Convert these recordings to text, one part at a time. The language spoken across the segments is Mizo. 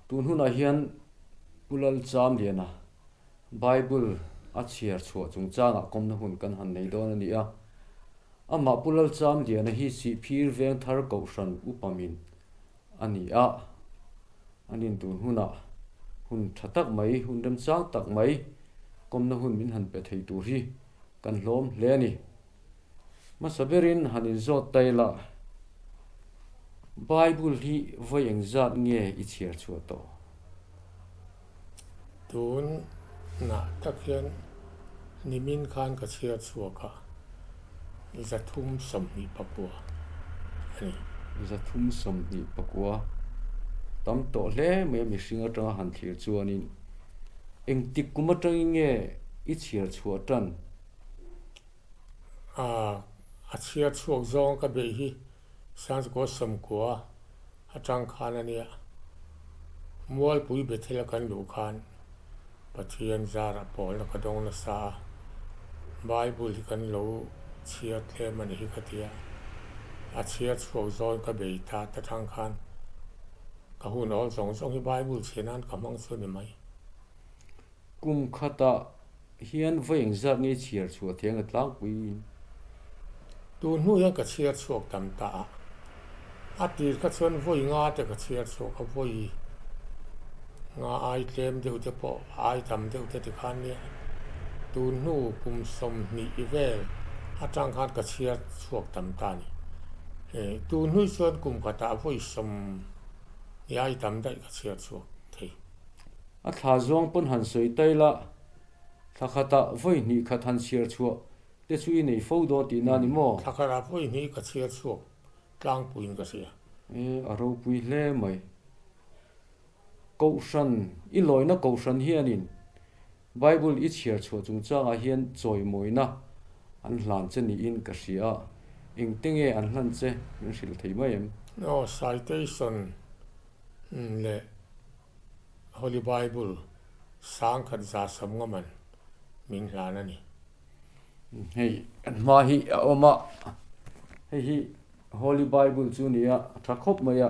Tun hunah hian Pu Lalchamliana Bible a chhiar chhuah chungchangah kawmna hun kan han nei dawn a ni a. Amah Pu Lalchamliana hi Sihphir Vengthar Kohhran upamin a ni a. Anin tun hunah hun tha tak mai, hun remchang tak mai kawmna hun min han pe thei tur hi kan hlawm hle a ni. Hmasa berin han inzawt ta ila, Bible hi vawi engzat nge i chhiar chhuah tawh? Tunah tak hian nimin khan ka chhiar chhuak a, 324 a ni. 324 tam tawh hle mai a mihring atanga han thlir chuanin engtik kum atangin nge i chhiar chhuah tan? A chhiar chhuak zawng ka beih hi Sangchukua Sawmkua atang khan a nia. Mualpui Bethel a kan luh khan Pathian zarah pawlna ka dawng nasa a, Bible hi kan lo chhiar tlem a ni hi ka ti a. A chhiar chhuak zawng ka bei ta ta tang khan ka hun awl zawng zawng hi Bible chhiar nan ka hmang chu a ni mai. Kum khatah hian vawi engzat nge chhiar chhuah thei ang a tlangpuiin? Tun hnu hian ka chhiar chhuak tam ta a, a tir kha chuan vawi nga te ka chhiar chhuak a, vawi nga ai tlem deuh te pawh ai tam deuh te tikhan nia tun hnu kum 20 vel atang khan ka chhiar chhuak tam ta a ni. Tun hnu chuan kum khatah vawi 10 ai tam daih ka chhiar chhuak thei. A thla zawng pawn han sawi tai la, thla khatah vawi hnih khat han chhiar chhuah te chu i nei fo dawn tihna a ni maw? Thla khatah vawi hnih ka chhiar chhuak tlangpuiin ka hria. E, a ropui hle mai. Kohhran, i lawina kohhran hianin Bible i chhiar chhuah chungchangah hian chawimawina an hlan che niin ka hria a, engte nge an hlan che min hrilh thei mai em? Aw, citation leh Holy Bible 1150 man min hlan a ni. Hei kan hma hi a awm a, hei hi Holy Bible chu a ni a, a tha khawp mai a,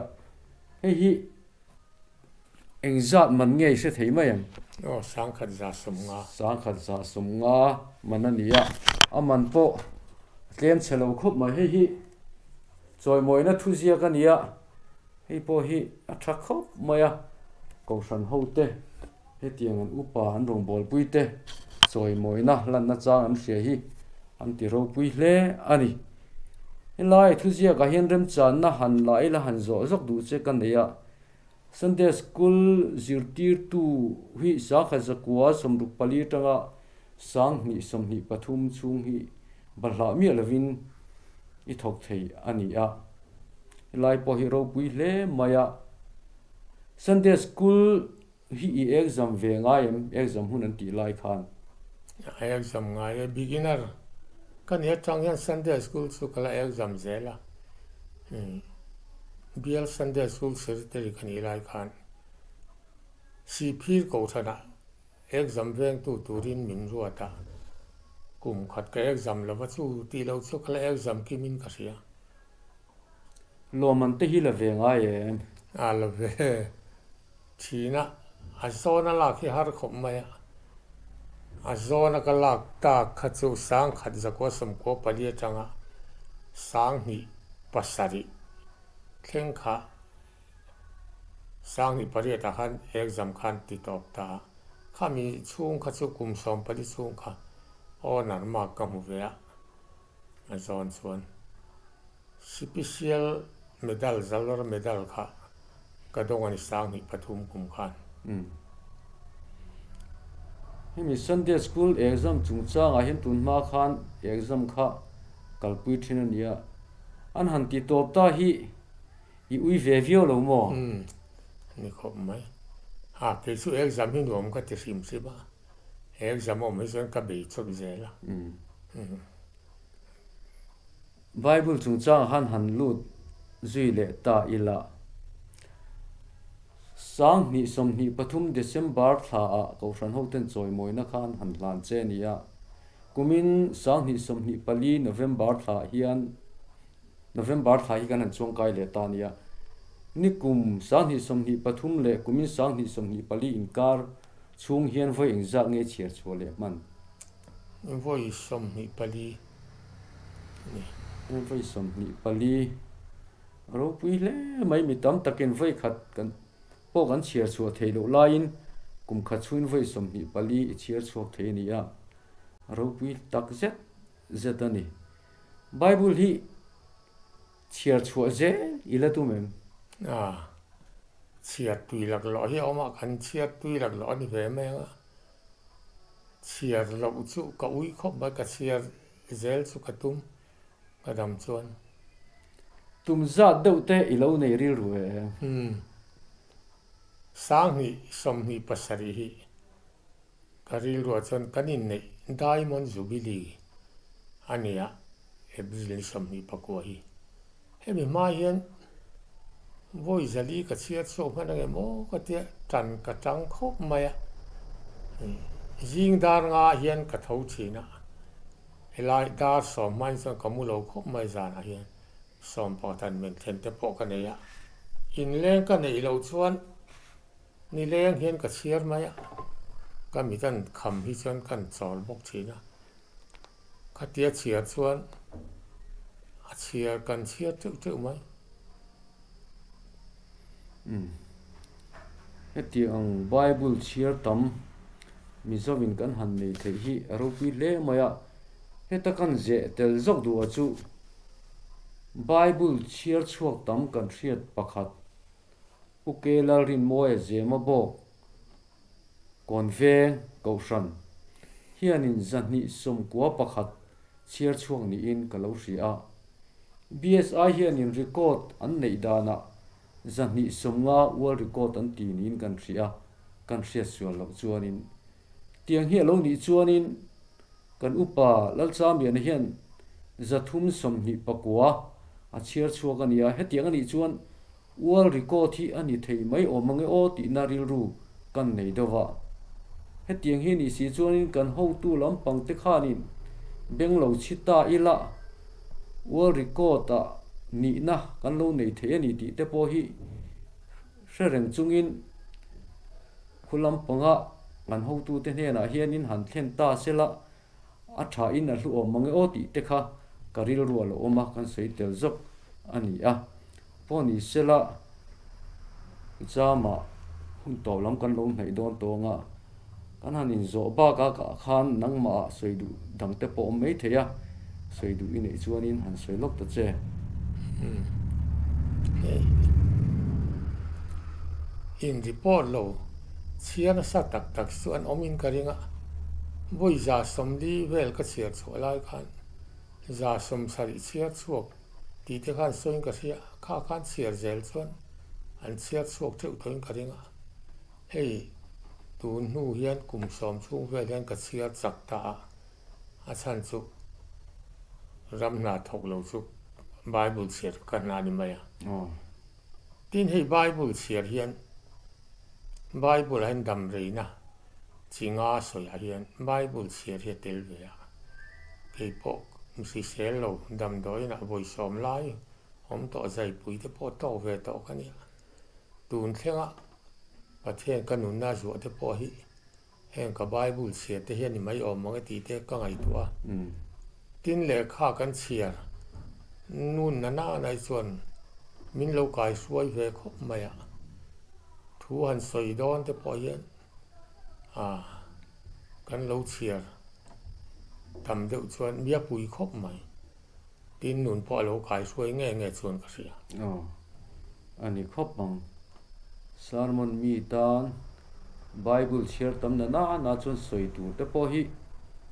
hei hi engzat man nge i hre thei mai em? Aw, 1150. 1150 man a ni a, a man pawh a tlem chhe lo khawp mai, hei hi chawimawina thuziak a ni a. Hei pawh hi a tha khawp mai a, Kohhran hote hetiang an upa an rawngbawlpui te chawimawina lanna chang an hria hi an ti ropui hle a ni. Helai thuziakah hian remchanna han la ila han zawh zawk duh che ka nei a, Sunday School zirtirtu hi 1964 atanga 2023 chhung hi balhlah miah lovin i thawk thei a ni a. Helai pawh hi ropui hle mai a. Sunday School hi i exam ve ngai em? Exam hun an tih lai khan. A exam ngai e. Beginner ka nih atang hian Sunday School chu ka la exam zel a. Bial Sunday School Secretary ka nih lai khan Sihphir Kohhranah Exam vengtu turin min ruat a, kum khat ka exam lova chu tih loh chu ka la exam kimin ka hria. Lawmman te hi la ve ngai em? A la ve thin a, a zawn a lak hi har khawp mai a, a zawn a ka lak tak kha chu 1994 atanga 2007 thleng kha 2008 ah khan exam khan ti tawp ta a, khami chhung kha chu kum 14 chhung kha honour mark ka hmu ve a, a zawn chuan sipisial medal zalawr medal kha ka dawng a ni 2003 kum khan. Hemi Sunday School exam chungchangah hian tun hma khan exam kha kalpui thin a ni a, an han ti tawp ta hi I ui ve viau lo maw? Umm, ni khawp mai. Ha, kei chu exam hi nuam ka ti hrim hrim a, exam awm hi chuan ka bei chawp zel a. Umm. Bible chungchangah khan han lut zui leh ta ila. 2023 December thlaah Kohhran hoten chawimawina khan han hlan che a ni a. Kumin 2024 November thlaah hian November thla hi kan han chuangkai leh ta a nia. Ni kum 2023 leh kumin 2024 inkar chhung hian vawi engzat nge chhiar chhuah leh hman? Vawi 24 a ni. Vawi 24 a ropui hle mai. Mi tam takin vawi khat kan pawh kan chhiar chhuah theih loh laiin kum khat chhungin vawi 24 i chhiar chhuak thei a ni a, a ropui tak zet zet a ni. Bible hi Chhiar chhuah zel i la tum em? A, chhiar tui laklawh hi a awm a, kan chhiar tui laklawh a ni ve mai ang a. Chhiar loh chu ka ui khawp mai, ka chhiar zel chu ka tum, ka dam chuan. Tum zat deuh te i lo nei rilru ve em? Umm, 2027 hi Ka rilruah chuan kan inneih Diamond Jubilee a nia, April ni 24 hi. Hemi hma hian vawi zali ka chhiar chhuak hman ange maw ka tia tan ka tang khawp mai a. Zing dar nga hian ka tho thin a, helai dar sawm hmain chuan ka mu lo khawp mai zanah hian sawm pakhat han men thlen te pawh ka nei a. Inleng ka neih loh chuan Nileng hian ka chhiar mai a, ka mit an kham hi chuan ka han chawl bawk thin a, khatia chhiar chuan a chhiar kan chhiar teuh teuh mai. Umm heti ang Bible chhiar tam Mizoin kan han nei theih hi a ropui hle mai a, heta kan zeh tel zawk duh ah chu Bible chhiar chhuak tam kan hriat pakhat Pu Ke Lalrinmawia Zema bawk kawn veng Kohhran hianin 291 chhiar chhuak niin ka lo hria a. BSI hianin record an neih danah 250 world record an ti niin kan hria a, kan hriat sual loh chuanin tiang hi a lo nih chuanin kan upa Lalchamiana hian 329 a chhiar chhuak a ni a, hetiang a nih chuan World record hi a ni thei mai awm ange aw tihna rilru kan nei deuh a. Hetiang hi nih si chuanin kan hotu lampang te khanin beng lo chhi ta ila World record ah nihna kan lo nei thei a ni tih te pawh hi hre reng chungin khu lampanga kan hotu te hnenah hianin han thlen ta sela A tha in a hlu awm mang e aw tih te kha ka rilru a lo awm a, kan sawi tel zawk a ni a. Pawh ni sela Jama hun tawp lam kan lo hnaih dawn tawng a, kan han inzawh bak a kah khan nangmah ah sawi duh dang te pawh awm mai thei a, sawi duh i neih chuanin han sawi lawk ta che. Hei in report lo chhiar nasa tak tak chu an awm in ka ring a, vawi 140 vel ka chhiar chhuah lai khan 70 chhiar chhuak tih te khan sawiin ka hria, kha khan chhiar zel chuan an chhiar chhuak theuh tawhin ka ring a, hei tun hnu hian kum sawm chhung vel hian ka chhiar chak ta a. A chhan chu ram hna thawk lo chu Bible chhiar ka hna ni mai a. Tin hei Bible chhiar hian Bible ah hian damreina chi nga sawiah hian Bible chhiar hi a tel ve a. Kei pawh hrisel lo damdawiin ah vawi sawm lai awm tawh zaipui te pawh tawk ve tawh ka nia. Tun thlenga Pathian ka nunna zuah te pawh hi Heng ka Bible chhiar te hian i mai awm ang e tih te ka ngaihtuah a. Tin lehkha kan chhiar nun na na hi chuan min lo kai hruai ve khawp mai a. Thu han sawi dawn te pawh hian ah kan lo chhiar tam deuh chuan mia pui khawp mai. Tin nun pawh a lo kai hruai nge nge chuan ka hria. Aw, a ni khawp ang. Sermon mi tan Bible chhiar tam na nana chuan sawi tur te pawh hi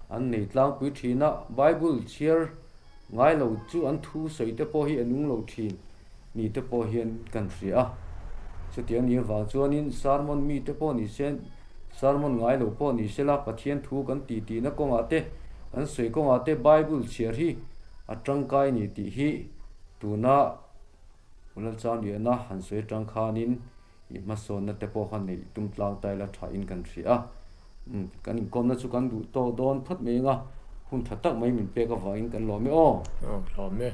an nei tlangpui thin a, Bible chhiar ngai lo chu an thu sawi te pawh hi a nung lo thin ni te pawh hian kan hria a. Chutiang nih avang chuanin sermon mi te pawh ni se, sermon ngai lo pawh ni sela Pathian thu kan ti tihna kawngah te, kan sawi kawngah te Bible chhiar hi a tangkai ni tih hi tuna Lalchangliana han sawi atang khanin i hmasawnna te pawh kha neih tum tlang ta ila thain kan hria a. Kan inkawmna chu kan duh tawk dawn phawt mai anga hun tha tak mai min pek avangin kan lawm e aw. Aw, lawm e.